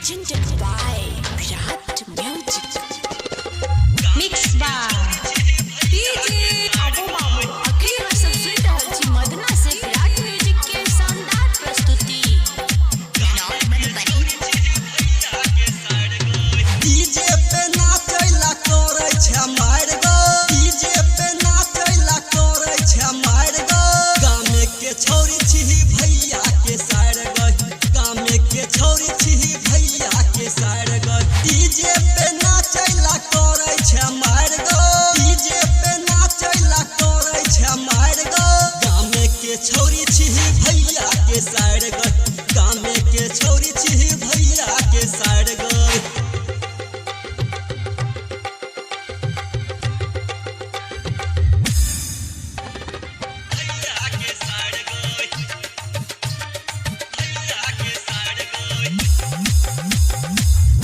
Presented by Virat Music. Mix by DJ Abu Babu. अखनी अहाँ सब सुनि रहल छी मदना से विराट म्यूजिक के शानदार प्रस्तुति। डीजे पे नाचैला करै छै मार गो, डीजे पे नाचैला करै छै मार गो। गामे के छौरी छिही भैया के सार गो, गामे के छौरी छिही भैया के सार गो। डीजे पे नाचैला करै छै मार गो, डीजे पे नाचैला करै छै मार गो। गामे के छौरी छिही भैया के सार गो, गामे के छौरी छिही भैया के सार गो।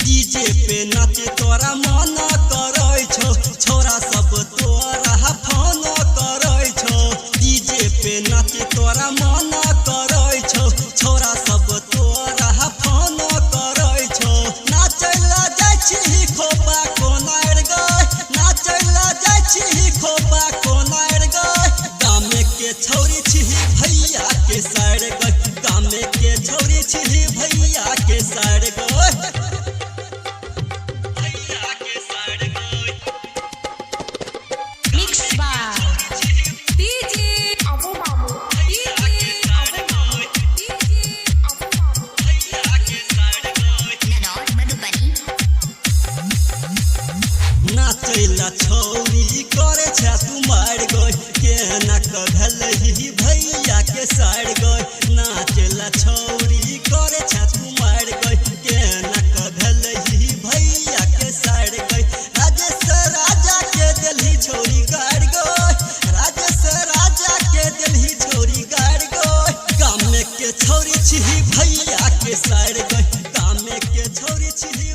डीजे पे नाचे तोरा मन करै छौ, छोरा सब तोरा फोन करै छौ। डीजे पे नाचे तोरा मन करै छौ, छोरा सब तोरा फोन करै छौ। नाचैला जाइ छी खोपा कोनार गै, नाचैला जाइ छी खोपा कोनार गै। गामे के छौरी छिही भैया के सार गै, गामे के छौरी छिही भैया के सार गै। Mix by DJ Abu Babu. DJ Abu Babu. DJ Abu Babu. नाचैला छौरी करे छै तू मार गई, केना कधलही भैया के सार गई। नाचैला छौरी करे छै तू मार गई, केना कधलही भैया के सार गई। राजेश राजा के देलही छौरी गार गई, राजेश राजा के देलही छौरी गार गई। गामे के छौरी छिही भैया के सार गई, गामे के छौरी छिही।